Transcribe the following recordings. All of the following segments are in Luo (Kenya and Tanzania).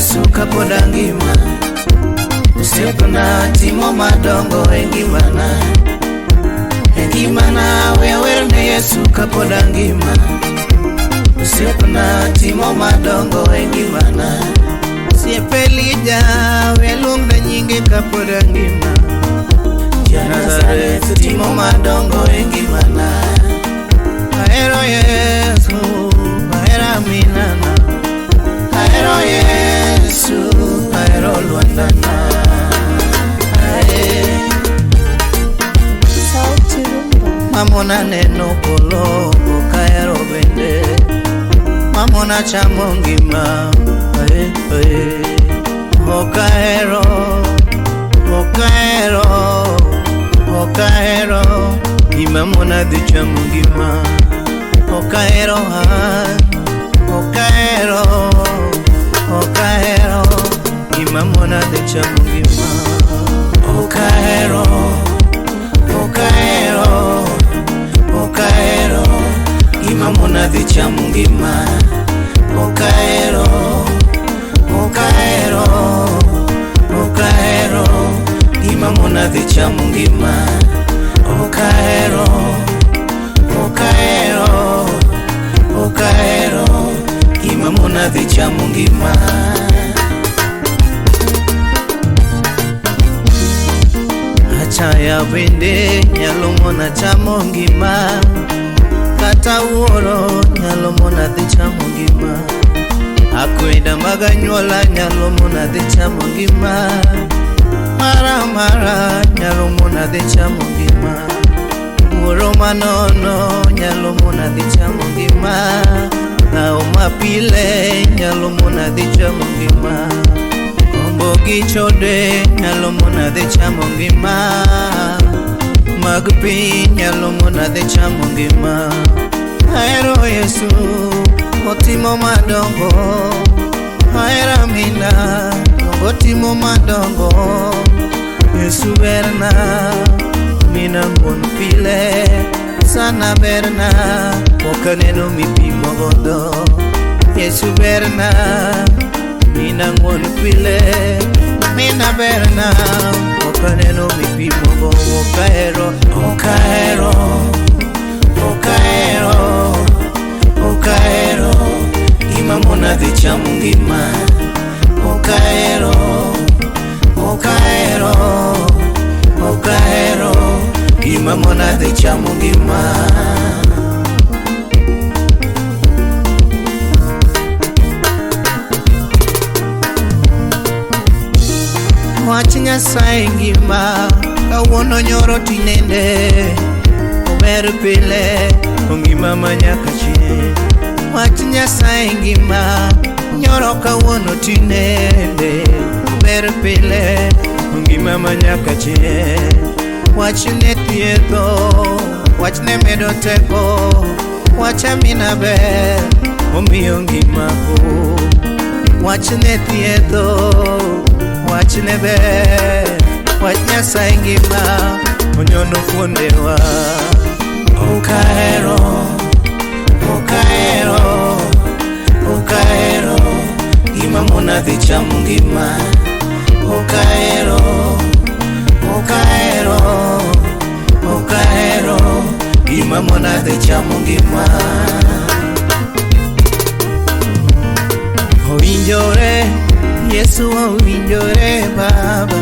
Yesu kapod angima. Osiepna timo madongo e ngimana. E ngimana we awerne Yesu kapod angima. Osiepna timo madongo e ngimana. Osiepe Elija we aluongne nyinge kapod angima. Ja Nazareth timo madongo e ngimana. Ahero Yesu, ahero aminana. Ahero Yesu, ahero lwandana. Ae. Sauti Rumba. Mamona neno polo ok ahero bende. Mamona chamo ngima. Ae, ae. Ok ahero, ok ahero, ok ahero gima mona dhi chamo ngima. Ok ahero an, ok ahero, ok ahero gima mona dhi chamo ngima. Ok ahero, ok ahero, ok ahero gima mona dhi chamo ngima. Ok ahero, ok ahero, ok ahero gima mona dhi chamo ngima. Ok ahero, ok ahero, ok ahero gima mona dhi chamo ngima. Achaya bende nyalo mona chamo ngima. Kata wuoro nyalo mona dhi chamo ngima. Akweda mag anyuola nyalo mona dhi chamo ngima. Mara mara nyalo mona dhi chamo ngima. Wuoro manono nyalo mona dhi chamo ngima. Ng'awo mapile nyalo mona dhi chamo ngima. Gombo gi chode nyalo mona dhi chamo ngima. Mag piny nyalo mona dhi chamo ngima. Ahero Yesu, otimo madongo. Ahero amina, otimo madongo. Yesu berna, mina ng'won pile. Sana berna, ok aneno mipimo godo. Yesu berna, mina ng'won pile. Mina berna, ok aneno mipimo go. Ok ahero, ok ahero, ok ahero, ok ahero gima mona dhi chamo ngima. Ok ahero, ok ahero, ok ahero gima mona dhi chamo ngima. Wach Nyasaye ngima, kawuono nyoro tinende. Ober pile, ongima manyaka chieng'. Wach Nyasaye ngima, nyoro kawuono tinende. Ober pile, ongima manyaka chieng'. Wachne thiedho, wachne medo teko. Wach amina ber, omiyo ngima go. Wachne thiedho, wachne ber. Wach Nyasaye ngima, onyono fuondewa. Ok ahero, ok ahero, ok ahero gima mona dhi chamo ngima. Ok ahero, ok ahero, ok ahero gima mona dhi chamo ngima. Owinjore, Yesu owinjore Baba.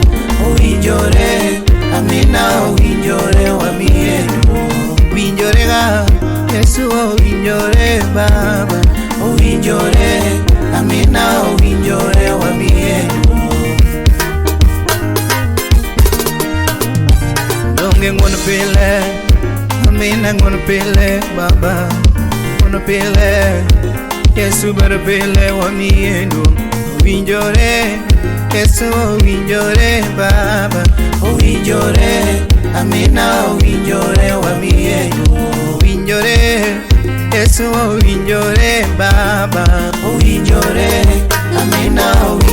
Owinjore, amina owinjore wamiye duong'. Owinjore ga, Yesu owinjore Baba. Owinjore, amina owinjore wamiye duong'. Donge ng'won pile, amina ng'won pile Baba. Ng'won pile, Yesu ber pile wamiye duong'. Owinjore, Yesu owinjore Baba. Owinjore, amina owinjore wamiye duong'. Owinjore, Yesu owinjore Baba. Owinjore, amina owinjore.